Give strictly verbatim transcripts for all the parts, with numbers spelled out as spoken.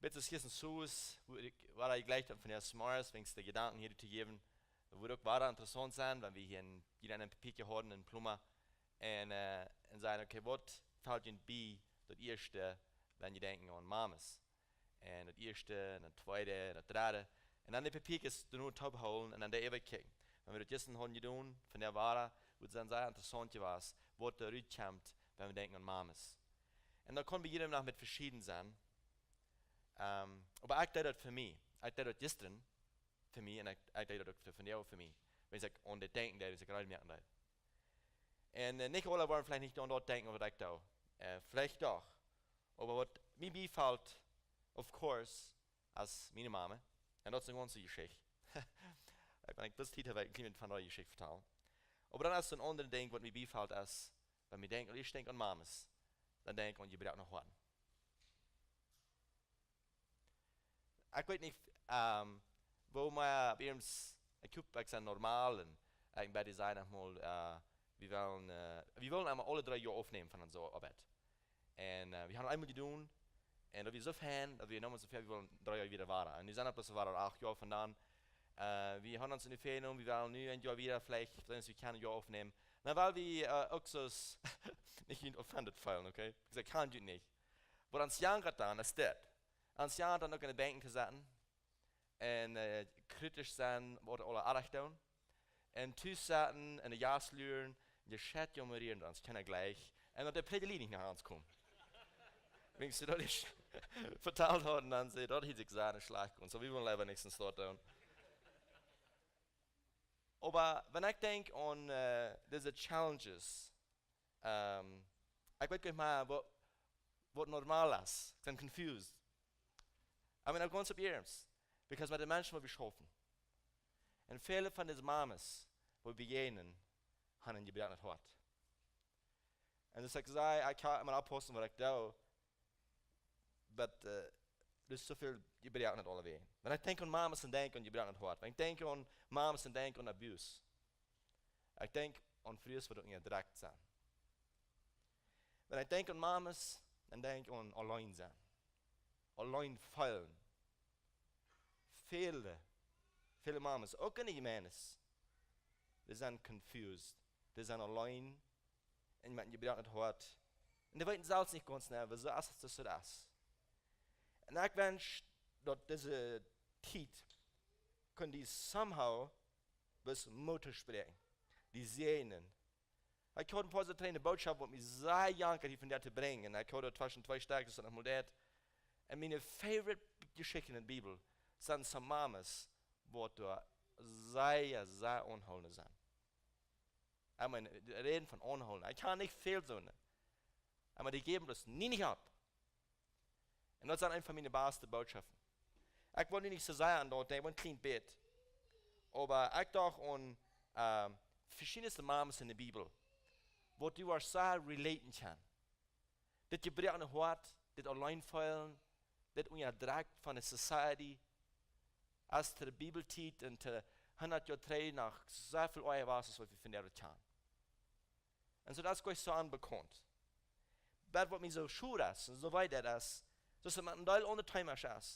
Bitte es hia en Soos, wua ekj, wua ekj jlikj dan von de Smarts, wan ekj de Jedanken hia to jäwen, wudd uk wada interessaunt sennen, wan wie hia en, hia en Papiakje hauden, en Pluma, un, äh, un sajen, okay, waut felt junt bie daut ieeschte, wan jie denkjen aun Mames? Un daut ieeschte, un daut tweede, un daut dredde. Un dan de Papiakjes doano toop hoolen un dan doa äwa kjikjen. Wan wie daut jistren hauden jedonen, von de wada, wudd sennen sea interessaunt jewast, waut doa rutkjemt, wan wie denkjen aun Mames. Un daut kaun bie jiedem noch met veschieden sennen. Ähm, oba ekj deed daut fa mie. Ekj deed daut jistren fa mie un ekj, ekj deed daut uk fa, fa mie, fa mie. Wan ekj aun dit denkjen deed, wan ekj reed moaken deed. Un, äh, nich aule woaren veleicht nich aun daut denkjen, waut ekj doo. Äh, veleicht doch. Oba waut mie biefelt, of course, es miene Mame. Un daut es eene gaunze Jeschicht. Ekj, wan ekj bloos Tiet hab, well ekj een kjlien bät von de Jeschicht vetalen. Oba dan es een aundret Dinkj, waut mie biefelt, es, wan ekj denkj, wan ekj denkj aun Mames, dan denkj ekj aun jebroakne Hoaten. Ekj weet nich, ähm, woo mea bie ons, ekj hop, ekj sie normal un ekj bie die sent noch mol, äh, wie wellen, äh, wie wellen emol aule dree Joa aufnämen von onse Oabeit. Un, äh, wie haben eemol jedonen, un daut wia soo fein, daut wie nomen soo väl, wie wellen dree Joa wada wada. Un nu sent et bloos wada acht Joa von dan. Äh, wie haben ons en de Ferien, wie wellen nu een Joa wada, veleicht, wan wie kjennen een Joa aufnämen. Na, wiels wie, äh, uk soo, nich offended feelen, okay? Ekj saj, kaun ekj nich. Waut ons jankat dan, es dit. Ons jankat dan uk en de Benkj to setten un, äh, kritisch sennen, waut aule aundasch doonen. Un tus setten un de Jast luren, je schät jo merieren, dan es kjeena jlikj. Un daut de Prädja nich no ons kjemt. Wan ekj daut ieescht vetalt haud, dan säd daut, hia sikj sea schlajcht. Un soo, wie wellen leewa nuscht doa doonen. Oba wan ekj denkj aun, äh, dise Challenges, ähm, ekj weet nich mea waut, waut normal es. Ekj sie confused. I mean, ekj gaunz opp iernst. Because met de Menschen, waut wie schaufen. Un väle von dise Mames, waut wie bejäajnen, haben een jebroaknet Hoat. Un soo ekj saj, ekj kaun mau oppaussen, waut ekj doo. Oba, äh, doa es soo väl jebroaknet aulawäajen. Wan ekj denkj aun Mames, dan denkj ekj aun jebroaknet Hoat. Wan ekj denkj aun Mames, dan denkj ekj aun abuse. Ekj denkj aun Frues, waut unjadrekjt sent. Wan ekj denkj aun Mames, dan denkj ekj aun auleen sennen. Auleen feelen. Väle, väle Mames, uk en de Jemeenten, dee sent confused. Dee sent auleen un met een jebroaknet Hoat. Un dee weeten selfst nich gaunz nau, wuarom daut soo es. Un ekj wensch, daut dise Tiet kunn die somehow bat Moot spräakjen, die säajnen. Ekj haud een poa soo eene Bootschoft, waut mie sea jankat hia von dit to brinjen. Un ekj haud daut tweschen twee Stekj, daut noch mol dit. Un miene favorite Jeschichten en de Bibel sent soo Mames, waut doa sea, sea aunhoolent sent. Ekj meen, dee räden von aunhoolent. Ekj kaun nich väl soo, nä. Oba dee jäwen bloos nie nich opp. Un daut sent eene von miene baste Bootschoften. Ekj well nu nich soo sea aun daut denkjen, een kjlien bät. Oba ekj docht aun, ähm, veschiedne Mames en de Bibel, waut du woascht sea relaten kjennen. Dit jebroakne Hoat, dit auleen feelen, dit unjadrekjt von de society, aus to de Bibeltiet un to hundat Joa trigj noch soo väl oaja wia, aus waut wie vondoag kjanen. Un soo, daut es goanich soo onbekaunt. Oba waut mie soo schod es, un soo wiet daut es, daut et met een Deel aundre Themas es,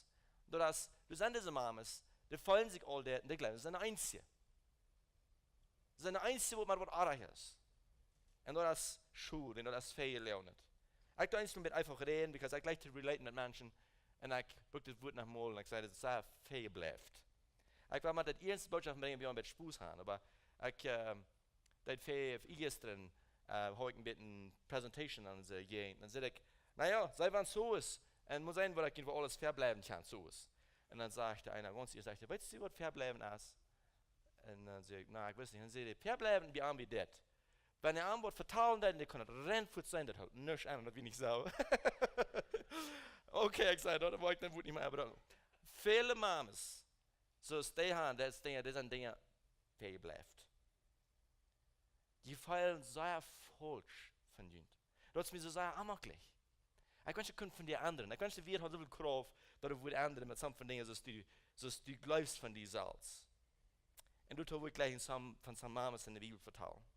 daut es, doa sent dise Mames, dee feelen sikj aul dit, un dee jleewen, see sent de eensje. See sent de eensje, waut mau waut oajch es. Un daut es schod, un daut es väl jeläajent. Ekj doo eent met eefach räden, because ekj like to relate met Menschen, un ekj bruck dit Wuat noch mol, un ekj saj, daut es sea väl jebläft. Ekj wull mau daut ieeschte Bootschoft brinjen, wie een bät Spos haben, oba ekj, ähm, daut fa, fa jistren, äh, haud ekj een bät eene Presentation aun de Jäajent. Dan säd ekj, na jo, see wieren soo es. Un mott sennen, waut ekj äwa aules vebleiwen kaun, soo es. Un dan sajcht eena, gaunz ieescht, sajcht hee, weetst du, waut vebleiwen es? Un dan säd ekj, na, ekj weet nich. Dan säd hee, vebleiwen, wie aun wie dit. Wan eena waut vetalen deed, dan kunn et rein fuaz sennen, daut haud nuscht aun, daut wia nich soo. Okay, ekj saj, daut wull ekj dan Wuat nich mea brucken. Väle Mames, soo aus dee han, daut es Dinja, daut sent Dinja, dee jebläft. Dee feelen sea faulsch von junt. Daut es mie soo sea onjemakjlich. Ekj wensch, ekj kunn von die endren. Ekj wensch, wie hauden soo väl Krauft, daut wie wudden endren met sommje Dinja, soo aus du, soo aus du jleefst von die selfst. Un doa wull ekj jlikj een sommje, von sommje Mames en de Bibel vetalen.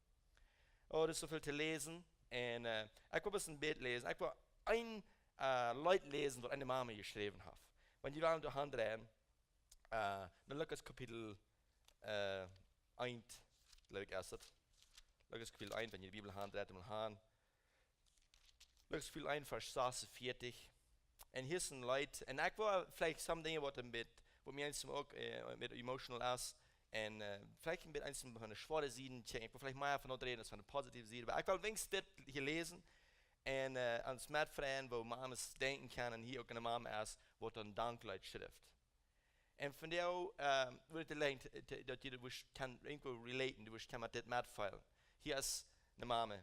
Oh, doa es soo väl to läsen. Un, äh, ekj wull bloos een bät läsen. Ekj wull een, äh, Leet läsen, waut eene Mame jeschräwen haft. Wan jie wellen doa aundreien, äh, dan Lukas Kapitel, äh, eent, jleew ekj, es daut. Lukas Kapitel eent, wan jie de Bibel aundreit, dan aun. Lukas Kapitel eent, Varsch sasuntveatich. Un hia es een Leet, un ekj well veleicht some Dinja waut een bät, waut mie eensmol uk, äh, een bät emotional es, un, äh, veleicht een bät eensmol von de schwoare Sied, ekj well veleicht mea von daut räden aus von de positive Sied, oba ekj well weens dit hia läsen, un, äh, ons met Frind, woo Mames denkjen kjennen, un hia uk eene Mame es, waut dan Dankleet schrift. Un von doa, ähm, wudd ekj leiden, daut jie daut kjennen irjentwoo relaten, daut kjennen met dit metfeelen. Hia es eene Mame,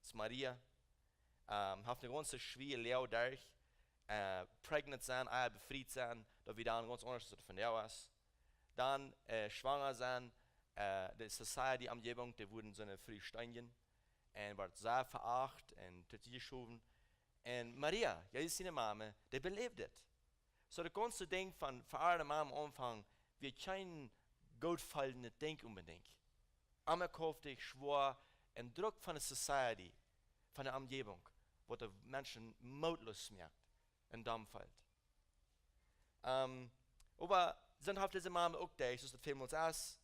es Maria, ähm, haft eene gaunz schwoare Läwen derch, äh, pregnant sennen, Eia befriet sennen, daut wia dan gaunz aundasch aus daut vondoag es. Dan, äh, schwanger sennen, äh, de Society-Omjäwunk, dee wudden soone Fru steenen, un wort sea veacht un totjeschowen. Un Maria, Jesus siene Mame, dee beläwd dit. Soo daut gaunze Dinkj von, fa äare Mame aunfangen, wia kjeen gootfeelendet Dinkj onbedinjt. Aunjekauft, schwoa, un Druck von de Society, von de Omjäwunk, waut de Menschen mootloos moakt un domm feelt. Ähm, oba dan haft dise Mame uk Doag, soo aus daut välmols es,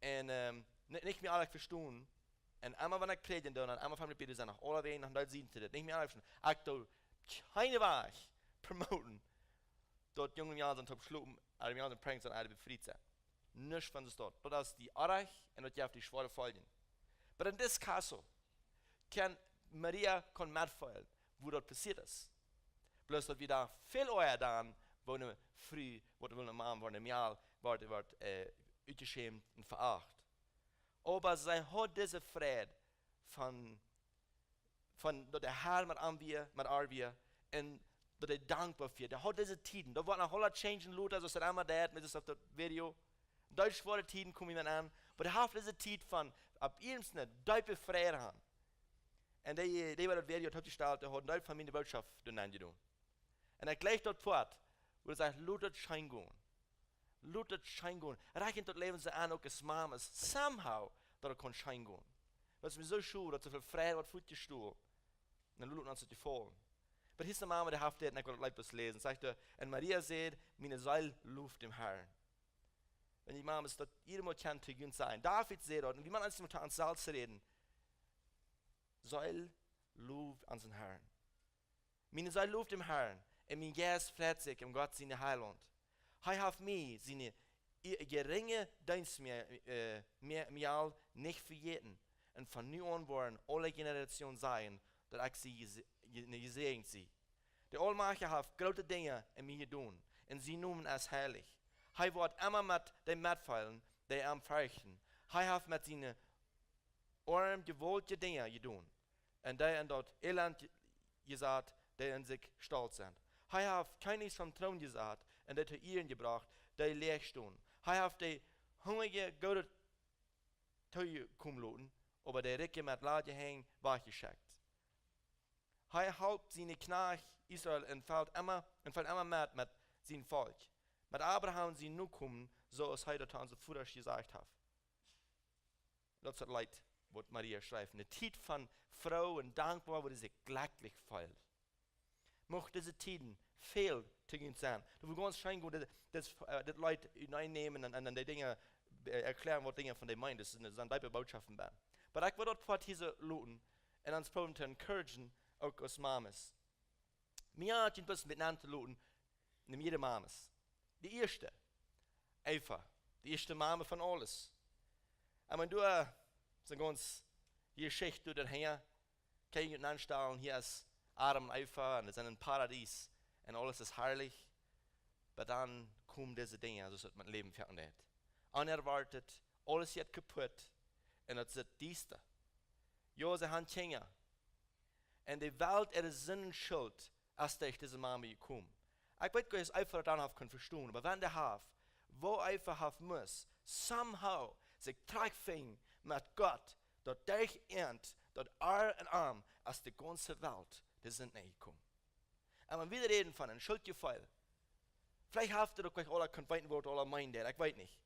un, ähm, ni-, nich mea aules vestonen. Un emma wan ekj prädjen doo, dan emma von mie bieden see noch aule Wäaj, noch nich seenen to dit, nich mea aules vestonen. Ekj doo kjeene Wäaj promoten, daut junge Männer sent opp schlopen, aule Männer sent pregnant, sent aule befriet sennen. Nuscht von daut. Daut es de Oajch un daut jeft de schwoare Foljen. But in this case, kaun Maria kaun metfeelen, woo daut passieet es. Bloos daut wia dan väl ea dan, woo eene Fru, waut wia eene Mame, woo eene Mejal, wort, wort, äh, utjeschämt un veacht. Oba see haud dise Fräd von, von daut de Herr met am wia, met äa wia, un daut see dankboa wia. Dee haud dise Tieden, daut wort noch aula changen lota, soo aus daut emma deed, met daut Video. Derch schwoare Tieden kjemt eena aun, oba dee haft dise Tiet von, opp eent eene deepe Fräd han. Un dee, dee wia daut Video, daut haft jie jestalt, dee haud eene deepe Famielje Bootschoft doa aunjedonen. Un ekj jlikj daut Poat, wua hee sajcht, lot daut scheen gonen. Lot daut scheen gonen. Rechent daut Läwen soo aun, uk aus Mames, somehow, daut et kaun scheen gonen. Daut es mie soo schod, daut soo väl Fräd woat fuatjestolen. Un lot ons daut jefaulen. Oba hia es eene Mame, dee haft dit, un ekj well daut Leet bloos läsen. Sajcht hee, un Maria säd, miene Seel loft dän Herrn. Wan jie Mames daut jiedet Mol kjennen to junt sajen. David säd daut, un wie motten ons mol to ons selfst räden. Seel loft dän Herrn. Miene Seel loft dän Herrn, un mien Jeist freit sikj en Gott sienen Heilaunt. Hee haft mie, siene i-, jerinje Deenst mie, äh, mie, mie aul nich vejäten. Un von nu aun woaren aule Generationen sajen, daut ekj sie jese-, je-, jesäajent sie. De Aulmajchtje haft groote Dinja en mie jedonen, un sien Nomen es heilich. Hee woat emma met dee metfeelen, dee am ferchten. Hee haft met siene Oarm jewaultje Dinja jedonen, un dee en daut Elend je-, jesat, dee en sikj stolt sent. Hee haft Kjennichs vom Troon jesat, un dee to Ieren jebrocht, dee läach stonen. Hee haft de Hungrije Goodet tookomen loten, oba de Rikje met ladje Henj wajchjeschekjt. Hee halpt sienen Kjnajcht Israel un felt emma, un felt emma met, met sien Volkj. Met Abraham siene Nokomen, soo aus hee daut aun siene Vodasch jesajcht haft. Daut es daut Leet, waut Maria schrift. Eene Tiet von Freid un dankboa, wua see sikj jlekjlich feelt. Mucht dise Tieden väl to junt sennen. Daut wie gaunz scheen gonen, dit, dit, äh, dit Leet uteneen nämen un, un, un dee Dinja, äh, erkjlären, waut Dinja von dee meenen. Daut sent, daut sent deepe Bootschoften bie. Oba ekj well daut Poat hia soo loten un ons proowen to encouragen, uk aus Mames. Mie haft een bät aun to loten, nemm jie de Mames. De ieeschte, Eva, de ieeschte Mame von aules. Un wan du, äh, soo gaunz, hia Jeschicht doa hinja, kaust junt aunstalen, hia es Adam un Eva, un see sent em Paradies, un aules es harlich. Oba dan komen dise Dinja, soo aus daut met Läwen veendren deit. Onerwartet, aules jeit kaputt, un daut es diesta. Jo, see han Kjinja. Un de Welt äare Sinden Schult es derch dise Mame jekomen. Ekj weet nich, aus Eva daut dan haft kunt vestonen, oba wan dee haft, woo Eva haft must, somehow, sikj trigjfinjen met Gott, daut derch äant, daut äa un am, es de gaunze Welt, dee sent nich jekomen. Un wan wie räden von een Schultjefeel, veleicht haft daut uk nich aula kunt weeten, waut aula meent, ekj weet nich.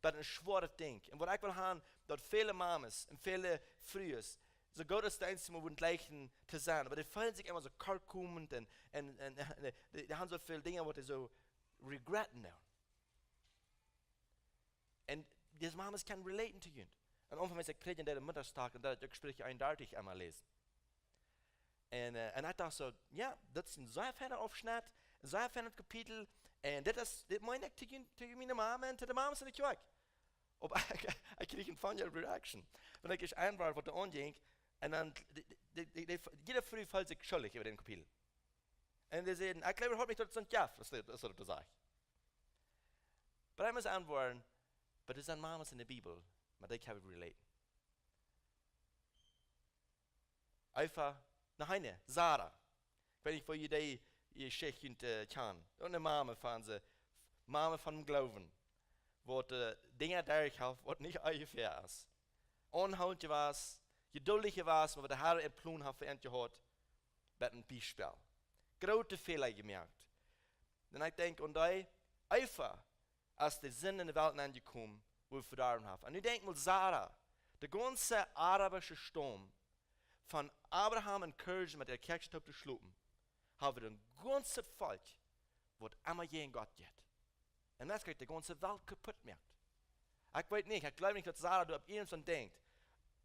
Daut es een schwoaret Dinkj. Un waut ekj well han, daut väle Mames un väle Frues, soo goot aus dee eensmol wudden jlikjen to sennen, oba dee feelen sikj emma soo kortkomend un, un, un, un dee, dee han soo väl Dinja, waut dee soo regretten doonen. Un dise Mamas kjennen relaten to junt. Un aunfangs, aus ekj prädjen deed aum Montag, dan deed ekj uk Spricha eenundartich emol läsen. Un, äh, un ekj docht soo, jo, daut es een sea feina Aufschnett, een sea feina Kapitel. Un dit es, dit meen ekj to junt, to miene Mama un to de Mamas enne Kjoakj. Oba ekj, ekj kjrieech eene funny reaction. Wan ekj ieescht aunwort, waut doa aunjinkj, un dan, dee, dee, dee, dee, jiede Fru feelt sikj schuldich äwa dän Kapitel. Un dee säden, ekj jleew, hee haud mie daut soo jeef, aus dee, aus dee daut sajcht. Oba ekj mott aunwoaren, oba doa sent Mamas enne Bibel, met dee ekj kaun relaten. Eva, nä, heine, Sara. Ekj weet nich, woo jie dee Jeschicht, äh, kjanen. Uk eene Mama von see, Mama vom Gloowen. Waut, äh, Dinja derchhaft, waut nich eefach es. Aunhoolent jewast, jeduldich jewast, waut de Herr äa Plon haft fa äant jehaut, met een Biespel. Groote Fäla jemoakt. Un ekj denkj aun dee, Eva, aus de Sind enne Welt aunjekomen, woo see vedorwen haft. Un nu denkj mol Sara, de gaunze arabische Staum, von Abraham encouraged met äa Kjäakjschtaup to schlopen, haben een gaunzet Volkj, waut emma jäajen Gott jeit. Un daut haft de gaunze Welt kaput jemoakt. Ekj weet nich, ekj jleew nich, daut Sara doa opp irjent waut denkjt,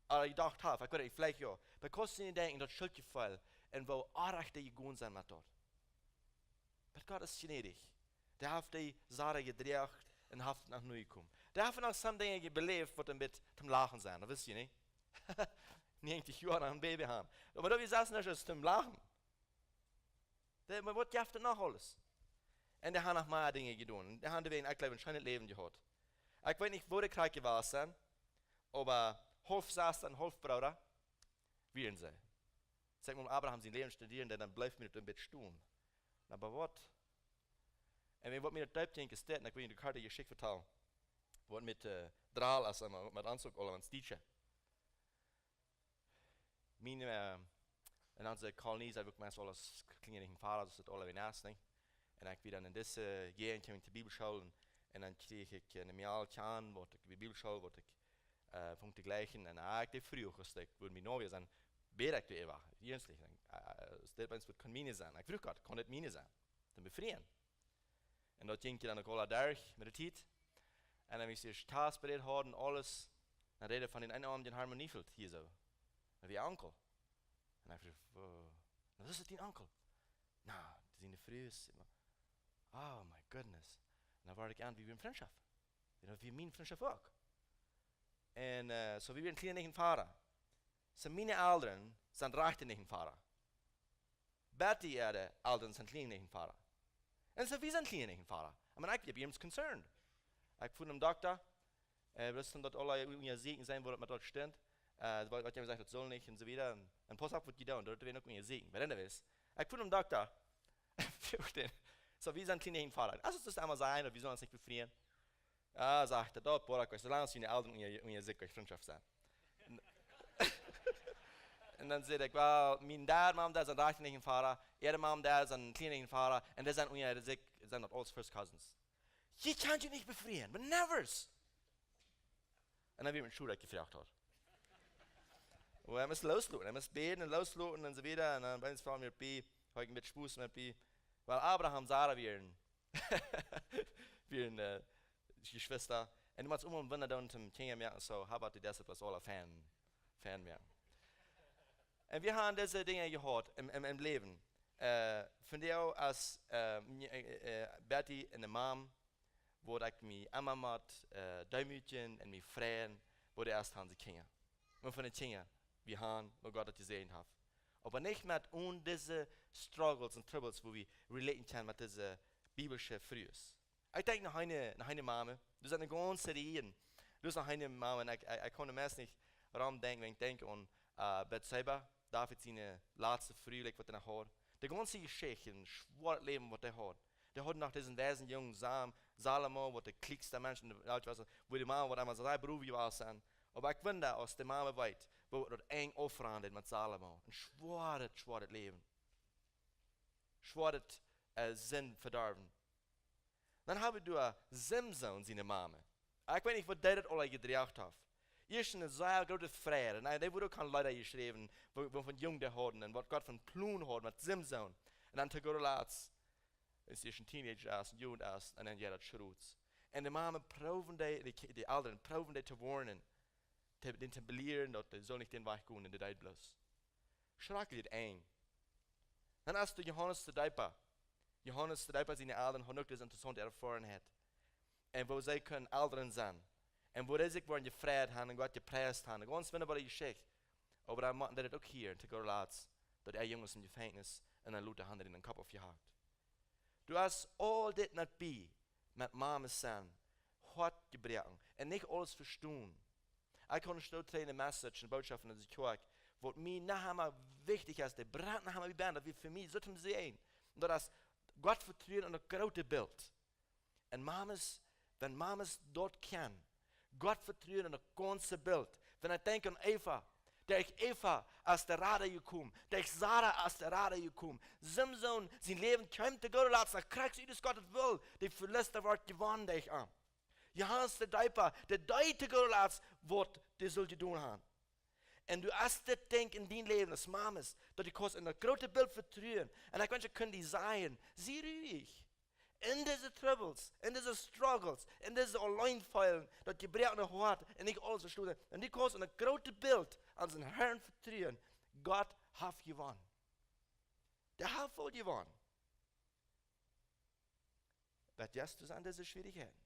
ooda jedocht haft, ekj weet nich, veleicht jo. Oba kaust du nich denkjen, daut Schuldjefeel un woo oajch dee jegonen sent met daut. Oba Gott es jnädich. Dee haft dee Sara jedroagen un haft et noch nu jekomen. Dee haft noch some Dinja je-, beläft, waut een bät toom Lachen sent. Daut wisst jie nich. Näajentich Joa noch een Baby haben. Oba daut es ieescht nich toom Lachen. Dee, oba waut jeft et noch aules? Un dee haft noch mea Dinja jedonen. Dee haft doawäajen, ekj jleew, een scheenet Läwen jehaut. Ekj weet nich, woo dee krakjt jewast sent, oba haulf Sesta un haulf Brooda wieren see. Aus ekj mol Abraham sien Läwen studieren, dan, dan blift mie daut een bät stonen. Na, oba waut? Un wan waut mie daut deep jinkj, es dit, un ekj well junt de korte Jeschicht vetalen. Waut met, äh, Dral es, emma, met ons uk aula, ons Dietsche. Mien, äh, en onse Kolonie sent wie uk meist aules kjliene Fara, daut es aula wie naast, nich? Un ekj wia dan en dise Jäajent, kjeem ekj to Bibelschool un, un dan kjrieech ekj, äh, eene Mejal kjanen, waut ekj bie Bibelschool, waut ekj, äh, funk to jlikjen. Un, ah, ekj deed fruach, aus ekj wudd mien Novia sennen, bäd ekj doaräwa, iernstlich. Un, äh, aus dit eent wudd kunn miene sennen. Ekj fruach Gott, kaun dit miene sennen? Toom befrieen. Un daut jinkj je dan uk aula derch met de Tiet. Un dan, aus wie ieescht Tausch bereed hauden, aules, dan räd hee von dän eenen Owent en Harmon Neufeld hia soo. Un wia Onkel. Un ekj fruach, "Woo? Na, daut es dien Onkel?" "Na, siene Fru es emma." "Oh my goodness." Un dan wort ekj aun, wie wieren Frintschoft. Wie wieren Frintschoft uk. Un, äh, soo, wie wieren kjliene Fara. Soo, miene Elren sent rajchte Fara. Betty äare Elren sent kjliene Fara. Un soo, wie sent kjliene Fara. I mean, ekj, ekj wia ieescht concerned. Ekj fua nom Dokta, äh, wist daut aule Unjasieekjungen sent, woo daut met daut stunt. Äh, waut, waut jie sajen, daut saul nich un soo wieda. Un, un pauss opp, waut jie doonen, daut woat uk unjasieekjt. Oba anyways, ekj fua nom Dokta. Fruach dän. Soo, wie sent kjliene Fara. Aus et daut emol sent, daut wie sellen ons nich befrieen. Jo, sajcht hee, daut, Bruda, soo lang aus june Elren unja, unja sikj Frintschoft sent. Un, un dan säd ekj, well, mien Dad, Mom, Dad sent rajchte Fara, äare Mom, Dad sent kjliene Fara, un dee sent unja sikj, sent daut aules first cousins. Jie kjennen junt nich befrieen, but nevers. Un dan wia mie soo, daut ekj jefroacht haud. Oba ekj must loosloten, ekj must bäden un loosloten un soo wieda. Un dan bie ons Fru mie bie, haud ekj een bät Spos met bie. Wiels Abraham, Sara wieren, wieren, äh, Jeschwista. Un du motst emol een Wunda doonen toom Kjinja moaken, soo, how about die, daut es aula fein, fein moaken. Un wie haben dise Dinja jehaut em, em, em Läwen. Äh, vondoag aus, äh, mie-, äh, äh, Betty un de Mom, woo ekj mie emma mott, äh, deemootjen un mie freien, woo dee es aun de Kjinja. Un von de Kjinja, wie haben, woo Gott daut jesäajent haft. Oba nich met aun dise Struggles un Troubles, woo wie relaten kjennen met dise biblische Frues. Ekj denkj aun eene, aun eene Mama, doa sent eene gaunze Rieej. Doa es aun eene Mama, un ekj, ekj, ekj kaun meist nich rom denkjen, wan ekj denkj aun, äh, Batseba, David siene latste Fru, like, waut hee noch haud. De gaunze Jeschicht, een schwoaret Läwen, waut hee haud. Dee haud noch disen weisen Jung, Sam-, Salomo, waut de kjlieekjste Mensch enne Welt wia, woo de Mama, waut emol soo sea brow wia, wia. Oba ekj wunda, aus de Mama weet, woo daut Enj aufrand met Salomo. Een schwoaret, schwoaret Läwen. Schwoaret, äh, Sind vedorwen. Dan hab wie doa Simson siene Mama. Ekj weet nich, waut dee daut aula jedroagen haft. Ieescht eene sea groote Freiheit. Un dee wort uk aun Lieda jeschräwen, woo, woo von Jung dee hauden un waut Gott fa een Plon haud met Simson. Un dan to goda latst, Aus du een Teenager best, een Jugend best, un dan jeit daut schrots. Un de Mame proowen dee, de, Ki- de Elren proowen dee to woarnen, to, dän to belieren, daut dee saul nich dän Wajch gonen, un dee deit bloos. Schrakjlich enj. Dan hast du Johannes de Deepa. Johannes de Deepa siene Elren hauden uk dise interessaunte Erfoarenheit. Un woo see kunnen Elren sennen. Un woo see sikj wudden jefreit haben un Gott jepriest haben. Gaunz wundaboare Jeschicht. Oba dan motten dee daut uk hieren, to goot latst, daut äa Jung es em Jefenkjnis un dan lota haben dee dän Kopp aufjehakt. Du hast aul dit met bie, met Mames sennen, Hoat jebroaken un nich aules vestonen. Ekj kaun ne stoottrene Message un Bootschoft en dise Kjoakj, waut mie noch emma wichtich es, dee brennt noch emma bie, daut wia fa mie soo toom seenen. Daut es Gott vetruen en daut groote Bilt. Un Mames, wan Mames daut kjennen, Gott vetruen en daut gaunze Bilt. Wan ekj denkj aun Eva, derch Eva es de Rada jekomen, derch Sara es de Rada jekomen. Simson sien Läwen kjeem to goot latst, dan kjrieech hee daut Gott et well, de Filistasch wort jewonnen derch am. Johannes de Deepa, dee deed to goot latst, waut dee sull jedonen haben. Un du hast dit Dinkj en dien Läwen aus Mames, daut du kaust en daut groote Bilt vetruen. Un ekj wensch, ekj kunn die sajen, sie ruhig. En dise Trubbels, en dise Struggles, en dise Auleen feelen, daut jebroakne Hoat un nich aules vestonen. Un du kaust en daut groote Bilt aun dän Herrn vetruen. Gott haft jewonnen. Dee haft woll jewonnen. Waut deist du aun dise Schwierichkjeiten?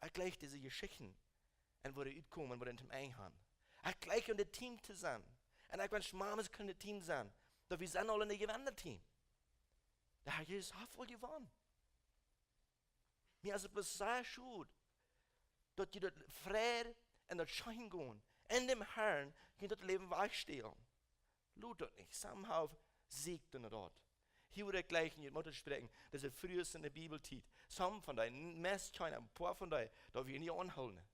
Ekj jleich dise Jeschichten un woo dee utkomen un woo dee toom Enj gonen. Ekj jleich om daut Team to sennen. Un ekj wensch, Mames kunnen daut Team sennen. Daut wie sent aul een jewennendet Team. De Herr Jesus haft woll jewonnen. Mie es et bloos sea schod, daut jie daut Fräd un daut Scheengonen en däm Herrn kjennen daut Läwen wajchstälen. Lot daut nich. Somehow sieekjt doa no daut. Hia wudd ekj jlikj en june Moot spräakjen, dise Frues en de Bibeltiet. Some von dee, meist kjeena, een poa von dee, daut wie nich aunhoolen.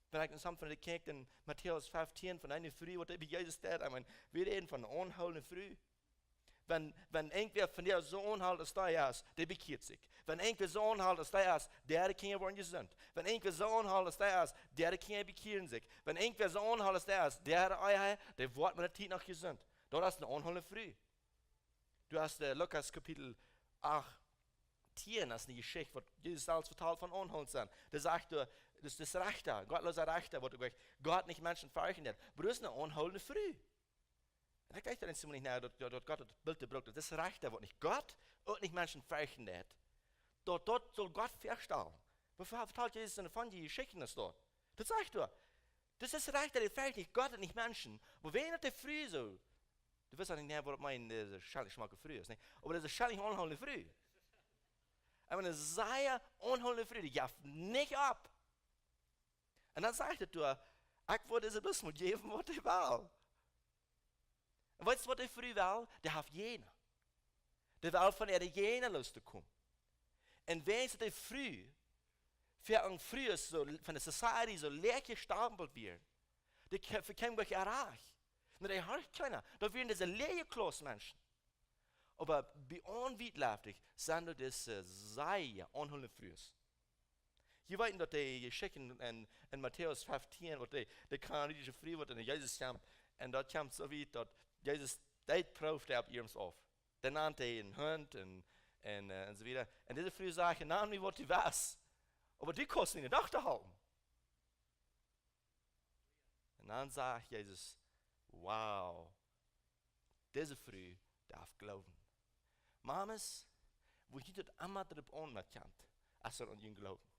Wan ekj en some von dee kjikj, en Matäus feftieen, von eene Fru, waut dee bie Jesus deed, ekj meen, wie räden von eene aunhoolende Fru. Wan, wan irjentwäa von dee soo aunhoolt aus dee es, dee bekjieet sikj. Wan irjentwäa soo aunhoolt aus dee es, dee äare Kjinja woaren jesunt. Wan irjentwäa soo aunhoolt aus dee es, dee äare Kjinja bekjieren sikj. Wan irjentwäa soo aunhoolt aus dee es, dee äare Ehe, dee woat met de Tiet noch jesunt. Daut es eene aunhoolende Fru. Du hast, äh, Lukas Kapitel acht, tieen, daut es eene Jeschicht, waut Jesus selfst vetalt von aunhoolent sennen. Dee sajcht, äh, daut es de Rechta, gottloosa Rechta, waut uk Gott nich Menschen ferchten deed. Oba daut es eene aunhoolende Fru. Un ekj denkj doa eemol nich no, daut, daut, daut Gott daut Bilt brukt, daut es Rechta, waut nich Gott, uk nich Menschen ferchten deed. Daut, daut saul Gott vestalen. Woo vetalt Jesus en de Jeschichten es daut? Daut sajcht doa, daut es Rechta, dee fercht nich Gott un nich Menschen. Oba wan daut de Fru soo, du weetst nich, waut ekj meen, dise scheenlich schmocke Fru es, nä? Oba dise scheenlich aunhoolende Fru. Oba eene sea aunhoolende Fru, dee jeft nich opp. Un dan sajcht et doa, ekj wudd dise bloos mol jäwen, waut dee well. Un weetst, waut dee Fru well? Dee haft Jinja. Dee well von äare Jinja loos to komen. Un wan de Fru, fa eene Fru es soo, von de Society soo läach jestampelt woat, dee ke-, fa kjeem nich erreicht. Nä, dee horcht kjeena. Daut wieren dise läaje Klauss Menschen. Oba bie aun wiet läft ekj, sent doa dise sea aunhoolende Frues. Jie weeten, daut dee Jeschicht en, en, en Matäus feftieen, waut dee, dee kanaanische Fru, waut no Jesus kjeem, un daut kjeem soo wiet, daut Jesus, dee proowd opp äa auf. Dan nand hee een Hunt un, un, äh, un soo wieda. Un dise Fru sajcht: "Nand mie, waut du west. Oba du kaust nich de Dochta halpen." Un dan sajcht Jesus: "Wow, dise Fru darf gloowen." Mames, woo jie daut emma doaropp aun met kjennen, aus et aun jun Gloowen.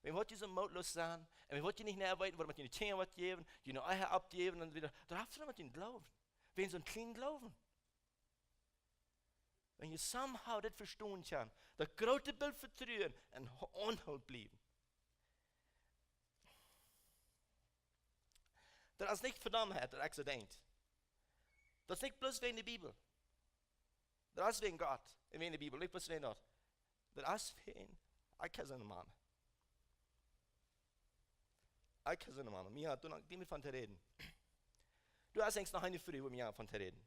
Wan jie soo mootloos sent, un wan jie nich mea weeten, waut met june Kjinja waut jäwen, june Ehe oppjäwen un wieda, daut haft nich met jun Gloowen. Wan soon kjlienen Gloowen. Wan jie somehow dit vestonen kjennen, daut groote Bilt vetruen un ho-, aunhoolt bliewen. Daut es nich Vedommtheit, daut ekj soo denkj. Daut es nich bloos wäajen de Bibel. Daut es wäajen Gott un wäajen de Bibel, nich bloos wäajen daut. Daut es wäajen, ekj ha soone Mame. Ekj ha soone Mame. Mie haft doa noch niemand von to räden. Du hast eent noch eene Fru, wua mie von to räden.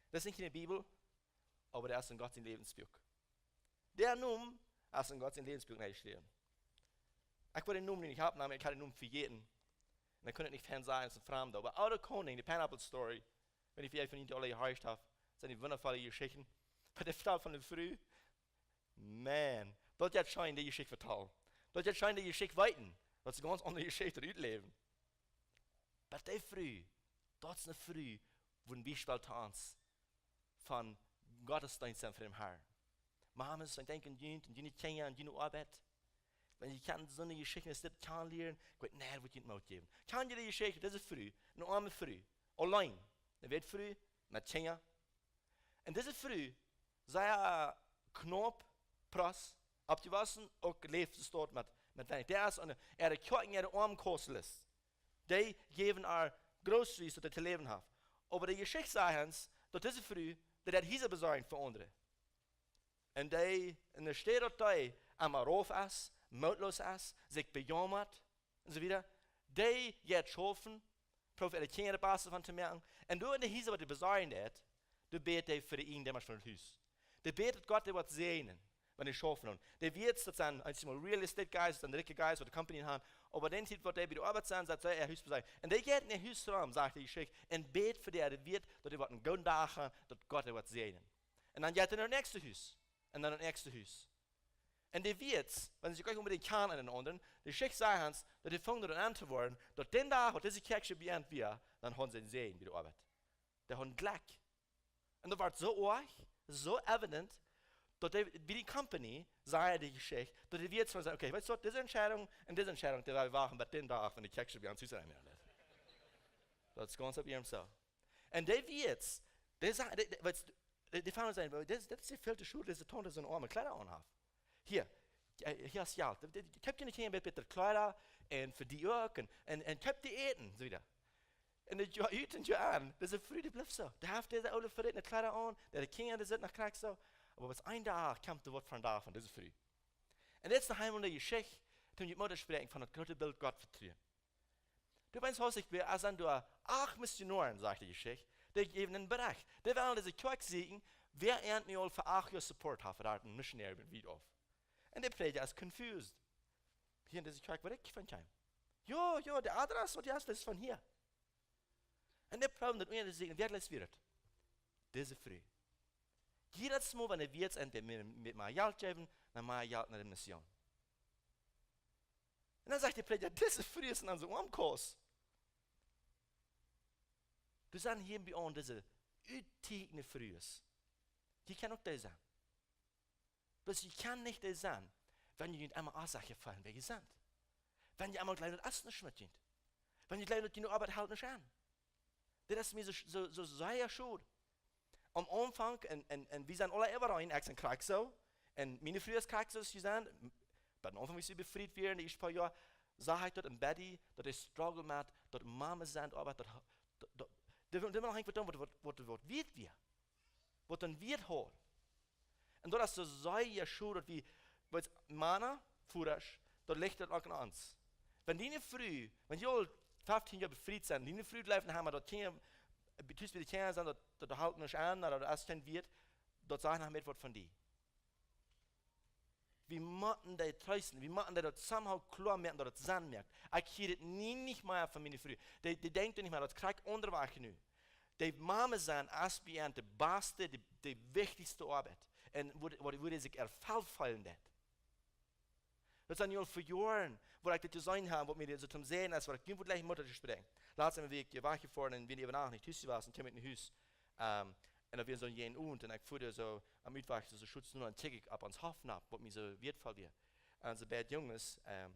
Daut es nich en de Bibel, oba daut es en Gott sien Läwensbuak. Dee Nomen es en Gott sien Läwensbuak nenjeschräwen. Ekj wull dän Nomen nich haben, oba ekj haud dän Nomen vejäten. Un dan kunn ekj nich fein sajen, daut es een Framda. Oba Oudda Koning, de Pineapple Story, wan jie veleicht von junt aule jehieet haben, sent dee wundaboare Jeschichten. Oba dee vetalt von de Fru. Man, daut jeit scheen de Jeschicht vetalen. Daut jeit scheen de Jeschicht weeten. Daut es eene gaunz aundre Jeschicht utläwen. Oba dee Fru, daut es eene Fru, woo een Biespel to ons von Gottesdeenst sennen fa dän Harn. Mames, ekj denkj aun junt un june Kjinja un june Oabeit. Wan jie kjennen soone Jeschichten aus dit kjanen lieren, ekj weet nich, waut junt Moot jäwen. Kjan jie de Jeschicht, dise Fru, eene oame Fru, auleen, eene Wätfru, met Kjinja. Un dise Fru, see es knaup, prost, oppjewossen, uk läft see doa met, met weinich. Dee es aun de, äare Kjoakjen, äare Oamkost. Dee jäwen äa groceries, daut see to läwen haft. Oba de Jeschicht sajcht ons, daut dise Fru, dee deit Hiesa besorjen fa aundre. Un dee, enne Städ daut dee emma rauf es, mootloos es, sikj bejaumat, un soo wieda, dee jeit schaufen, proowt äare Kjinja daut baste von to moaken. Un doa enne Hiesa, waut dee besorjen deit, doa bät dee fa de Iejendeema von daut Hus. Dee bät, daut Gott dee woat säajnen, wan dee schaufen doonen. Dee weet, daut sent eenjemol real estate guys, daut sent rikje guys, waut de Company haben. Oba dee Tiet, waut dee bie de Oabeit sent, sajcht see äa Hus besorjen. Un dee jeit en äa Hus rom, sajcht de Jeschicht, un bät fa dee, dee weet, daut dee woat eenen gooden Dach haben, daut Gott dee woat säajnen. Un dan jeit dee no daut näakjste Hus. Un dan daut näakjste Hus. Un dee weet, wan see sikj uk onbedinjt kjanen eenen aundren, de Jeschicht sajcht ons, daut dee fungen doa aun to woaren, daut dän Dach, waut dise Kjoakj bie an wia, dan hauden see eenen Säajen bie de Oabeit. Dee hauden Jlekj. Un daut wort soo oajch, soo evident, daut dee, bie de Company, säd de Jeschicht, daut dee wist von, okay, weetst du waut, dise Entscheidunk un dise Entscheidunk, dee woa wie wachten bat dän Dach, wan de Kjoakj bie ons Hus aunkomen woat. Daut es gaunz opp äa soo. Un dee wist, dee säd, dee, dee, weetst du, dee, dee fungen, daut, daut, daut es väl too scheen, dise Taunte soo oame Kjleeda aun haft. Hia, hia, hia es Jelt. Dee, dee, ekj hab june Kjinja bät bätre Kjleeda un fa dee uk un, un, un ekj hab dee Äten, soo wieda. Un daut Joa ut un Joa aun, dise Fru, dee blift soo. Dee haft dise oole verätne Kjleeda aun, dee, de Kjinja, dee sent noch krakjt soo. Oba bat een Dach kjemt doa waut von doa von dise Fru. Un dit es de Himmel, de Jeschicht, toom june Mutta spräakjen von daut groote Bilt Gott vetruen. Du weetst, aus ekj wia, aus dan doa acht Missionoaren, sajcht de Jeschicht, dee jäwen eenen Bericht. Dee wellen dise Kjoakj sieekjen, wäa an mie aul fa acht Joa Support haft, daut een Missionary bie wiet auf. Un de Prädja es confused. Hia en dise Kjoakj, wua ekj von kjeem. Jo, jo, de Adress, waut jie haben, daut es von hia. Un dee proowen daut unja to sieekjen, wäa es wia daut? Dise Fru. Jiedet Mol, wan dee wia, un dee met, met mea Jelt jäwen, dan mea Jelt no de Mission. Un dan sajcht de Prädja, dise Fru es en onse Oamkost. Doa sent hia bie ons dise uttiekjende Frues. Jie kjennen uk dee sennen. Bloos jie kjennen nich dee sennen, wan jie junt emma Oasachen feelen, wäa jie sent. Wan jie emma jleewen, daut es nuscht met junt. Wan jie jleewen, daut june Oabeit helt nuscht aun. Dit es mie soo, soo, soo sea schod. Aum Aunfank, un, un, un wie sent aula äwareen, ekj sie krakjt soo, un miene Fru es krakjt soo aus jie sent, m-, bie dän Aunfank, aus wie befriet wieren, de ieeschte poa Joa, sach ekj daut en Betty, daut dee struggle met, daut Mame sennen, oba daut, daut, daut, dee, dee wia noch nich vestonen, waut, waut, waut, waut wieet wia. Waut een Wieet haud. Un daut es soo sea schod, daut wie, waut Mana, Vodasch, daut licht daut uk aun ons. Wan diene Fru, wan jie aul feftieen Joa befriet sent, diene Fru jleeft nich mea, daut Kjinja, tus bie de Kjinja sent, daut, daut helt nuscht aun, daut es kjeen Wieet, daut sajcht noch mea waut von die. Wie motten dee treesten, wie motten dee daut somehow kloa moaken, daut et Senn moakt. Ekj hia dit nie nich mea von miene Fru. Dee, dee denkjt nich mea, daut krakjt aundasch nu. De Mame sennen es bie an de baste, de, de wichtichste Oabeit. Un wua, wua, wua dee sikj erfelt feelen deit. Daut sent nu aul fa Joaren, wua ekj dit jeseenen hab, waut mie dit soo toom säden es, waut ekj nu wudd jlikj Mutta to spräakjen. Latst Owent wia ekj wajchjefoaren un wia äwa Nacht nich tus jewast un kjeem ekj no Hus. Ähm, un daut wia soo een Owent un ekj fua soo aum Utwajch soo Schutz no un kjikj ekj opp ons Hoff nopp, waut mie soo wieetvoll wia. Un soo beid Junges, ähm,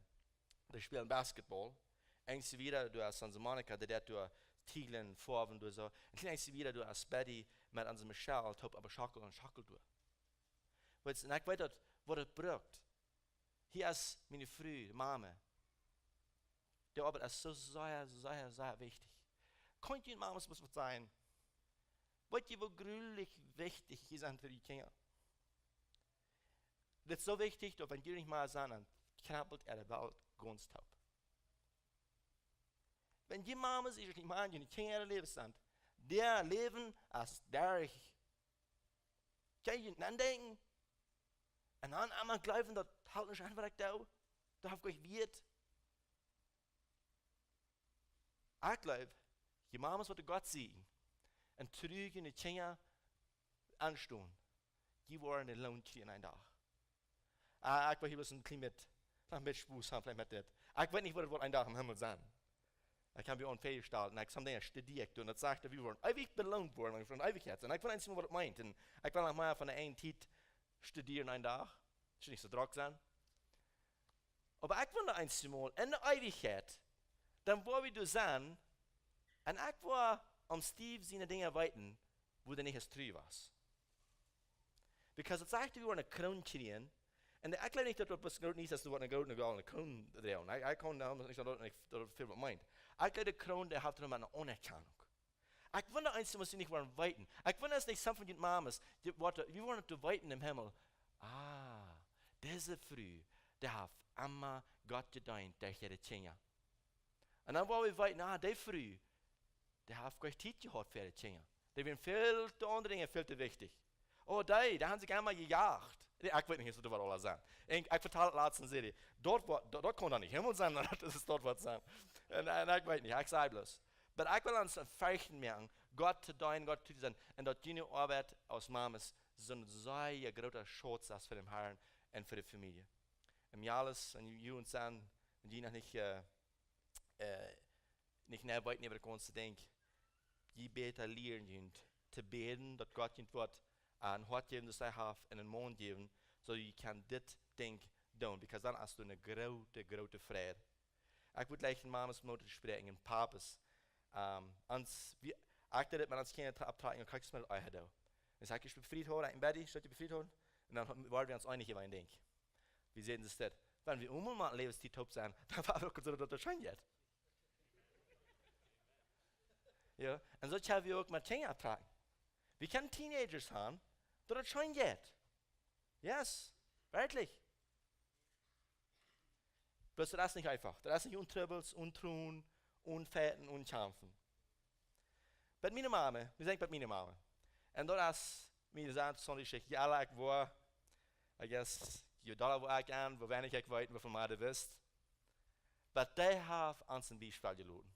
dee spälen Basketball. Eent wieda, doa es onse Monika, dee deit doa Tieejlen, Foawen, doa soo. Un kjlien eent wieda, doa es Betty met onse Michelle, toop opp Schockel un Schockel doa. Weetst, un ekj weet daut, waut et brukt. Hia es miene Fru, de Mame. De Oabeit es soo sea, sea, sea wichtich. Kaun jie Mames mol waut sajen? Weetst du, woo grulich wichtich jie sent fa june Kjinja? Dit es soo wichtich, daut wan jie nich mea sent, dan krabbelt äare Welt gaunz toop. Wan jie Mames nich mea june Kjinja äa Läwen sent, dee läwen aus derch. Kjenn jie nich denkjen? Un dan emma jleewen, daut helt nich aun, waut ekj doo. Daut haft ekj wieet. Ekj jleew, jie Mames, waut Gott sieekjen, un tru june Kjinja aunstonen. Jie woaren de Loon kjrieen eenen Dach. Ah, ekj well hia bloos een kjlien bät, noch een bät Spos haben, veleicht met dit. Ekj weet nich, waut et woat eenen Dach em Himmel sennen. Ekj hab mie aul väajestalt un ekj hab Dinja studiet, un daut sajcht, daut wie woaren eewich beloont woaren, wan wie von Eewichkjeit sent. Ekj weet eent mol, waut et meent. Un ekj well noch mea von de eene Tiet studieren eenen Dach. Schaul nich soo drock sennen. Oba ekj wunda eent mol, enne Eewichkjeit, dan woa wie doa sennen, un ekj woa aun Steve siene Dinja weeten, woo hee nich aus tru wia. Because et sajcht, wie woaren eene Kroon kjrieen. Un ekj jleew nich, daut daut waut groot es, daut du woascht eene groote goldne Kroon droagen. Ekj, ekj kaun doa nich, daut daut väl waut meent. Ekj jleew, de Kroon, dee haft doa mau eene Aunerkjanunk. Ekj wunda eent, waut see nich wellen weeten. Ekj wunda, es nich some von june Mamas, dee woaren, wie woaren to weeten em Himmel. Ah, dise Fru, dee haft emma Gott jedeent derch äare Kjinja. Un dan woa wie weeten, ah, dee Fru, dee haft goa Tiet jehaut fa äare Kjinja. Dee wieren väl to aundre Dinja, väl to wichtich. Oh, dee, dee haben sikj emma jejacht. Nä, ekj weet nich, waut doa aules sent. Un ekj vetal daut latst un säd, daut woat, daut, daut kaun doch nich Himmel sennen, daut es daut woat sennen. Un, un ekj weet nich, ekj saj bloos. Oba ekj well ons een Vehecht moaken, Gott to deenen, Gott to sennen. Un daut june Oabeit aus Mamas soon sea groota Schutz es fa dän Harn un fa de Famielje. Em Jales, un june Sän, un jie noch nich, äh, äh, nich nä weeten, waut ekj ons denkj. Jie bäta lieren junt to bäden, daut Gott junt woat een Hoat jäwen, daut hee haft, un een Maun jäwen, soo jie kjennen dit Dinkj doonen. Because dan hast du eene groote, groote Freid. Ekj wudd jlikj Mamas Moot toospräakjen un Papas. Ähm, ons, wie, ekj deed daut met ons Kjinja tra-, opptrakjen, un kjikj mol, oh, hallo. Dan saj ekj, ekj befriet haud, ekj bäd, soo ekj befriet haud. Un dan woaren wie ons eenich äwa een Dinkj. Wie säden daut, wan wie emol mau Läwenstiet toop sent, dan woa wie uk soo, daut daut scheen jeit. Jo, un soo kjenn wie uk met Kjinja trakjen. Wie kjennen Teenagers haben, daut daut scheen jeit. Yes, werkjlich. Bloos daut es nich eefach. Daut es nich one Trubbels, one Tronen, one Feiten, one Kjamfen. Bie miene Mame, wie sent bie miene Mame. Un daut es, wie sent, soon Jeschicht, jo, like, woo, I guess, jo dolla woo ekj aun, woo weinich ekj weet, woo väl mea du weetst. Oba dee haft ons een Biespel jeloten.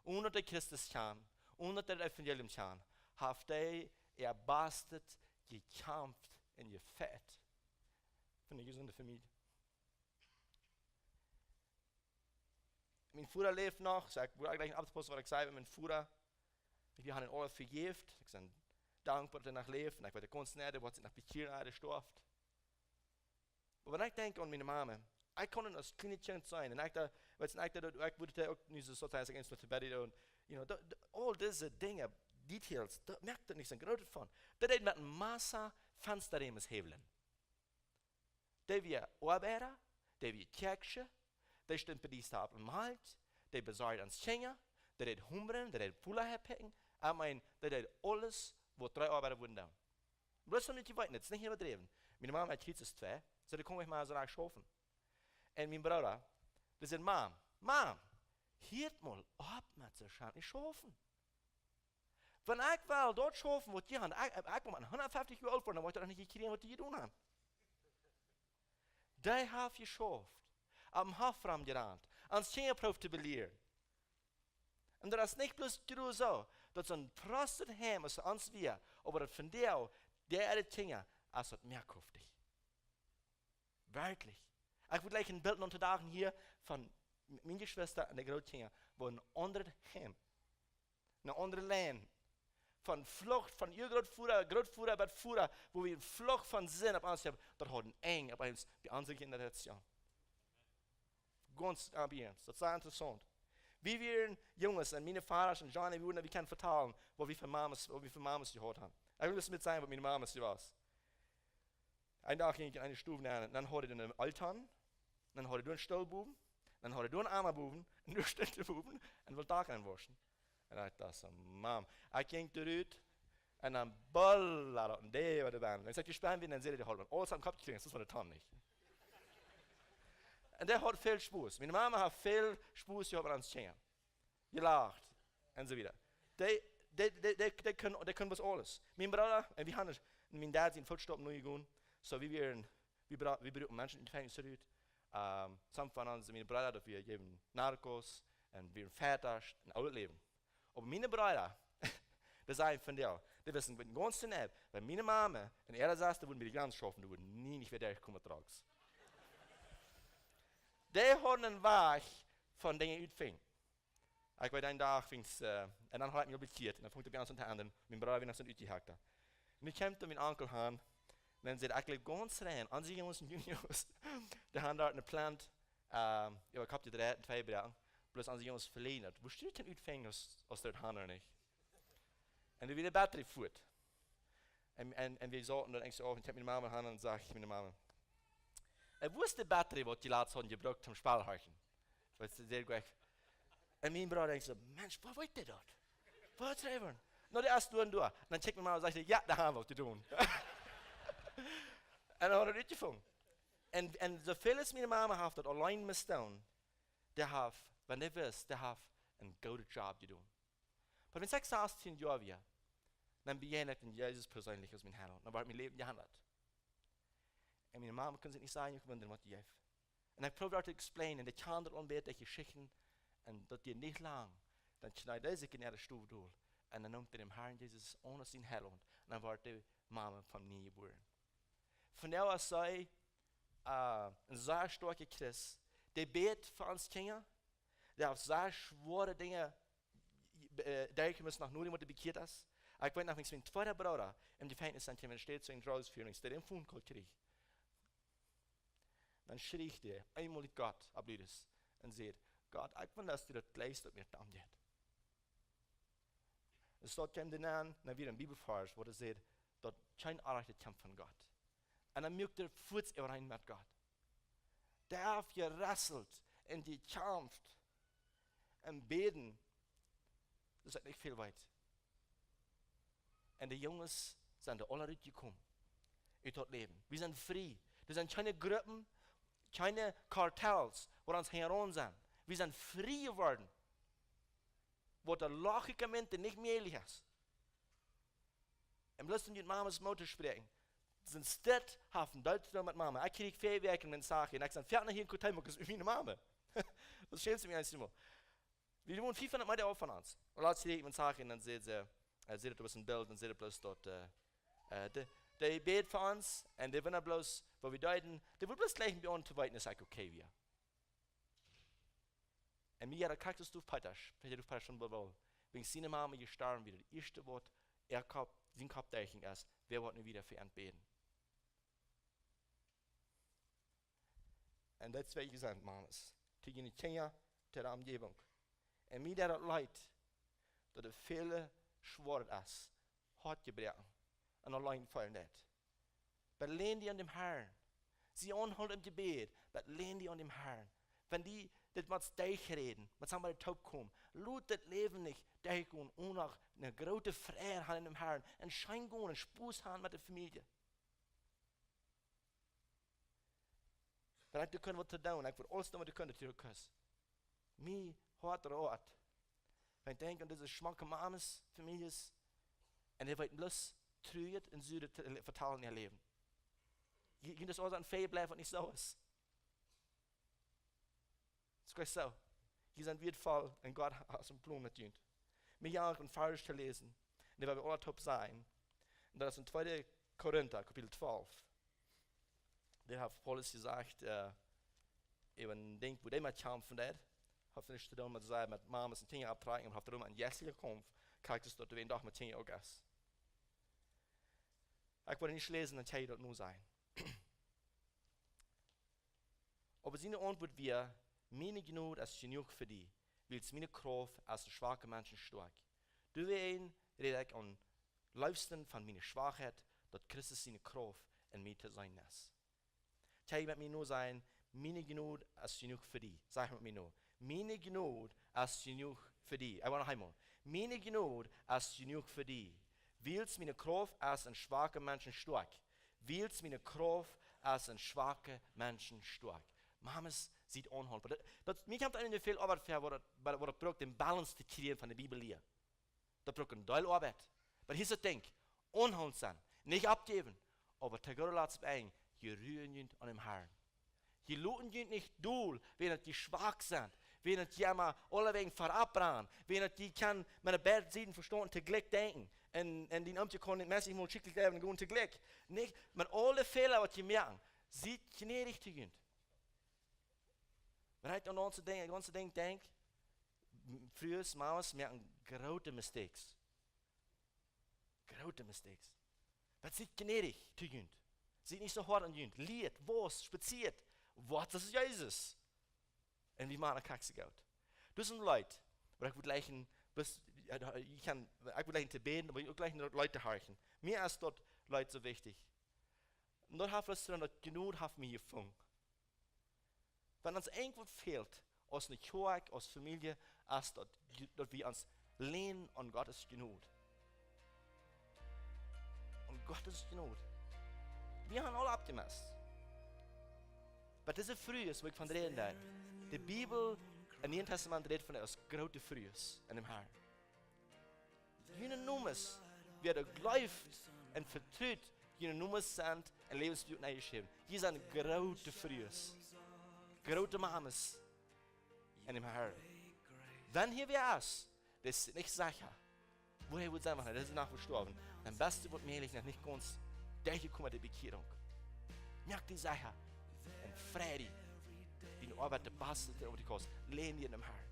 Onen daut dee Christus kjand, onen daut dee daut Evangelium kjand, haft dee äa Bastet jekjamft un jefajcht fa eene jesunde Famielje. Mien Voda läft noch, saj ekj, wudd ekj jlikj een Aufpaus, waut ekj saj, mien Voda, wie haben am aules vejäft, ekj sie dankboa, daut hee noch läft, un ekj weet, de Kunstnäde, waut see noch bekjieren, hee storf. Oba wan ekj denkj aun miene Mame, ekj kunn aus kjlienet Kjint seenen, un ekj docht, weetst, un ekj docht, ekj wudd uk nich soo, soo sajen, ekj eent noch to bäden, un, you know, daut, daut, aul dise Dinja, Details, daut moakt daut nich soo groot von. Daut deed met een Massa Fensterremes häwlen. Dee wia Oabeida, dee wia Kjäakjsche, dee stunt bie dee Stap em Malt, dee besorjd ons Kjinja, dee deed humbren, dee deed Fula häpikjen, I mean, dee deed aules, waut dree Oabeida wudden doonen. Bloos daut jie weeten, daut es nich äwadräwen. Miene Mame haud Jesus twee, soo dee kunn nich mol soo lang schaufen. Un mien Brooda, dee säd, Mam, Mam, hieet mol opp met soo schaufen. Wan ekj well daut schaufen, waut jie haben, ekj, ekj woa mau hundatfeftich Joa oolt woaren, dan woa ekj daut nich kjrieen, waut jie jedonen haben. Dee haft jeschauft, aum Hoff romjerant, ons Kjinja proowt to belieren. Un daut es nich bloos jroz soo, daut soon prostet Heim es ons wia, oba daut von dee, dee äare Kjinja, es daut meakjräftich. Werkjlich. Ekj wudd jlikj een Bilt no to dagen hia von m-, miene Jeschwista un de Grootkjinja, woo een aundret Heim, een aundret Läwen. Von Flucht, von äa Grootvoda, Grootvoda bat Voda, woo wie eene Flucht von Sind opp ons haben, daut haud een Enj opp ons, bie onse Kjinja. Gaunz aunbiedent. Daut es interessaunt. Wie wieren Junges, un miene Vodasch un Johnny, wie wudden, wie kjennen vetalen, waut wie fa Mames, waut wie fa Mames jehaut haben. Ekj well bloos met sajen, waut miene Mames wia. Een Dach jinkj ekj en eene Stow nenn, dan haud ekj een Eltern, dan haud ekj doa een Stool bowen, dan haud ekj doa een aundra bowen, un doa stunt de bowen, un wull Dach aunwauschen. Un ekj docht soo, Mam, ekj jinkj doa rut, un dan bollad daut, un dee wia doa bennen. Wan ekj jespänt wia, dan säd ekj, dee haud mau aules aum Kopp jekjräajen, daut wia de Tonne nich. Un dee haud väl Spos. Miene Mame haud väl Spos jehaut met ons Kjinja. Jelacht. Un soo wieda. Dee, dee, dee, dee, dee kunnen, dee kunnen bloos aules. Mien Brooda, un wie haben, mien Dad sien Footstopp nu jegonen. Soo, wie wieren, wie bra-, wie bruckten Menschen em Jefenkjnis rut. Ähm, some von ons, mien Brooda, daut wie jäwen Narkos, un wie wieren Fajchtasch, een oolet Läwen. Oba miene Breeda, dee säden von dee, Dee wisten gaunz jeneiw, wan miene Mame un äare Sesta wudden bie de Jrens schaufen, dee wudden nie nich wada komen met Drugs. Dee hauden eenen Wajch von Dinja utfinjen. Ekj weet, eenen Dach finjs, äh, un dan haud ekj mie bekjieet, un dan funk et bie ons aun to endren, mien Brooda wia noch soo een Utjehakta. Un nu kjeem mien Onkel aun, un dan säd hee: "Ekj läw gaunz rein, onse Junges un Junges, dee haben doa eene Plant, ähm, jo, ekj hab dee dree, twee Broaken, bloos onse Junges velieren daut. Woo stieet et dan ut, aus, aus dee daut haben ooda nich?" Un dan wia de Batterie fuat. Un, un, un wie sauten doa eent Owent, ekj kjeem miene Mame aun un säd ekj: "Miene Mame, äh, woo es de Batterie, waut jie latst hauden jebrukt toom Spell horchen?" Weetst du, säd ekj. Un mien Brooda denkjt soo: "Mensch, woo weet dee daut? Woo, Trevor?" "No, dee es doa un doa." Un dan kjikjt miene Mame un sajcht: "Jo, doa haben wie waut to doonen." Un dan haud hee daut utjefungen. Un, un soo väl aus miene Mame haft daut auleen must doonen, dee haft, wan dee wist, dee haft eenen gooden Job jedonen. Oba wan ekj sastieen Joa wia, dan bejäajend ekj Jesus perseenlich aus mien Herr. Dan wort mien Läwen jeendat. Un miene Mame kunn sikj nich sajen, ekj wundren, waut dee jeef. Un ekj proowd daut to explainen, un dee kjand aul bät de Jeschichten, un daut dieed nich lang, dan kjneed dee sikj en äare Stow dol, un dan neem dee dän Herrn Jesus aun aus sien Heilaunt, un dan wort dee Mame von nie jebuaren. Von doa aus see, äh, een sea stoakja Christ, dee bät fa ons Kjinja, dee haft sea schwoare Dinja, äh, dee ekj must noch nodäm waut dee bekjieet es. Ekj weet noch, aus mien tweeda Brooda em Jefenkjnis sent, wan dee steit soo en Rose Feelings, dee een Phone Call kjrieech. Dan schrieech dee eemol ut Gott opp Liedes un säd: "Gott, ekj weet, daut du daut jleichst, daut mie daut aunjeit." Un soo kjeem dee aun, dan wia een Bibelvarsch, wua et säd, daut kjeen Onrajcht kjemt von Gott. Un dan muak dee fuaz äwareen met Gott. Dee haft jerästelt un jekjamft un bäden, daut es nich väl wieet. Un de Junges sent doa aula rutjekomen ut daut Läwen. Wie sent frie. Doa sent kjeene Gruppen, kjeene Kartels, waut ons hinjaraun sent. Wie sent frie jeworden. Waut doa logischamente nich mäajlich es. Un bloos om june Mames Moot to spräakjen. Sent dit, haft een Deel to doonen met Mame. Ekj kjrieech väl Wäakj en Mensaje, un ekj sie foaken hia en Cuauhtémoc, es miene Mame. Daut schämt mie eensjemol. Dee wonen fiefhundat Meeta auf von ons. Un latst kjrieech ekj Mensaje, un dan säd see, äh, säd et, daut wia een Bilt, dan säd et bloos daut, äh, äh, dee, dee bäd fa ons, un dee wundad bloos, waut wie deeden, dee wull bloos jleichen bie ons to weeten, aus ekj okay wia. Un mie jeit daut krakjt soo, Peter, Peter, Peter von Bobol, wan siene Mame jestorwen wia, daut ieeschte Wuat, äa Kopp, sien Kopp derchjinkj es: "Wäa woat nu wada fa an bäden?" Un daut es, waut jie sent, Mames. To june Kjinja, to de Omjäwunk. Un mie deit daut leet, daut et väle schwoa es, Hoat jebroaken un auleen feelen deit. Oba län die aun däm Herrn. Sie aunhoolent em Jebäd, oba län die aun däm Herrn. Wan die dit mott derchräden, mott somebody toopkomen, lot daut Läwen nich derchgonen, onen eene groote Freid haben en däm Herrn, un scheen gonen, un Spos haben met de Famielje. Wan ekj doa kunn waut to doonen, ekj wudd aules doonen, waut ekj kunn, daut du kust. Mie Hoat roat, wan ekj denkj aun dise schmocke Mames, Famieljes, un dee weeten bloos Truaet un Sure to le-, vetalen en äa Läwen. Jie, jie daut aul aun väl bliewen, waut nich soo es. Daut es jlikj soo. Jie sent wieetvoll un Gott haft een Plon met junt. Mie jankat een Varsch to läsen, un dee well wie aula toop seenen. Un daut es en tweede Korinta, Kapitel twalf. Doa haft Paulus jesajcht, äh, äwa een Dinkj, wua dee met kjamfen deed. Haft nuscht to doonen met, saj, met Mames un Kjinja opptrakjen, oba haft doaromm een jeistlicha Kaumf, krakjt soo aus daut wie een Dach met Kjinja uk es. Ekj well nich läsen, dan kjenn jie daut nu seenen. Oba siene Auntwuat wia: "Miene Jnod es jenuach fa die, wiels miene Krauft es en schwake Menschen stoakj. Doawäajen räd ekj aum leefsten von miene Schwakheit, daut Christus siene Krauft en mie to seenen es." Kjenn jie met mie nu seenen: "Miene Jnod es jenuach fa die"? Saj met mie nu: "Miene Jnod es jenuach fa die." Ekj well noch eemol: "Miene Jnod es jenuach fa die, wiels miene Krauft es en schwake Menschen stoakj." Wiels miene Krauft es en schwake Menschen stoakj. Mames, siet aunhoolent. Daut, daut, mie kjemt daut nich väl Oabeit väa, waut daut, waut daut brukt, dän Balance to kjrieen von de Bibellia. Daut brukt een Deel Oabeit. Oba hia es daut Dinkj: aunhoolent sennen, nich oppjäwen, oba to goode Latst opp eent, jie ruen junt aun däm Herrn. Jie loten junt nich dol, wiels jie schwak sent, wiels jie emma aulewäajen verappranen, wiels jie kjennen met de beid Sieden Vestaunt toojlikj denkjen. Un, un dien Oomkje kaun nich meist mol schicklich läwen, gewonen to jlikj. Nich, met aule Fäla waut jie moaken, siet jnädich to junt. Wan ekj aun onse Dinja, onse Dinja denkj, m-, Frues, Mamas moaken groote mistakes. Groote mistakes. Daut, siet jnädich to junt. Siet nich soo hoat aun junt. Lieet, wausst, spazieet. Waut es Jesus? Un wie moaken krakjt soo goot. Daut sent Leet, oba ekj wudd jleichen, bloos, jo, ekj kaun, ekj wudd jleichen to bäden, oba uk jleichen Leet to horchen. Mie es daut Leet soo wichtich. Un daut haft bloos to doonen, daut Jnod haft mie jefungen. Wan ons irjent waut fält, aus ne Kjoakj, aus Famielje, es daut, daut wie ons länen aun Gottes Jnod. Aun Gottes Jnod. Wie haben aule aufjemest. Oba dise Frues, wua ekj von räden deed, de Bibel em Nieen Tastament rät von aus groote Frues en däm Harn. June Nomes, wäa doa jleeft un vetrut, june Nomes sent em Läwensbuak nenjeschräwen. Jie sent groote Frues, groote Mames en däm Harn. Wan hia wäa es, dee es nich secha, wua hee woat sennen, wan hee es noch jestorwen, dan best du woamäajlich noch nich gaunz derchjekomen met de Bekjierunk. Moak die secha un frei die. Diene Oabeit, de baste, dee oba die kost, län die en däm Harn.